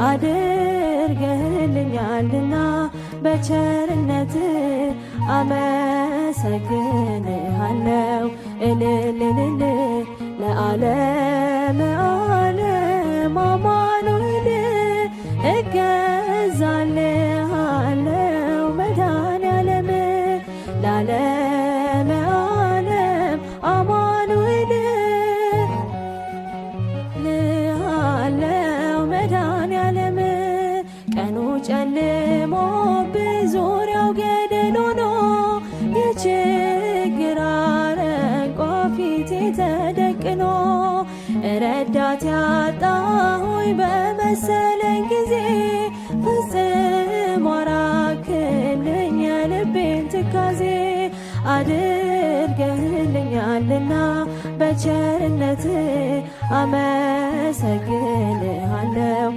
አድርገህልኛልና በቸርነት አመሰግንሃለው። እልል እልል ለዓለመ ዓለም አማኑኤል እገዛልሃለው መድኃኔዓለም ለዓለመ ዓለም አማኑኤል ልሃለው መድኃኔዓለም ቀኑ ጨልሞብኝ ዙሪያው ገደል ሆኖ የችግር አረንቋ ፊቴ ተደቅኖ ረዳት ያጣሁኝ በመሰለኝ ጊዜ ፈጽሞ አራክልኝ የልቤን ትካዜ አድርገህልኛልና በቸርነት አመሰግንሃለው።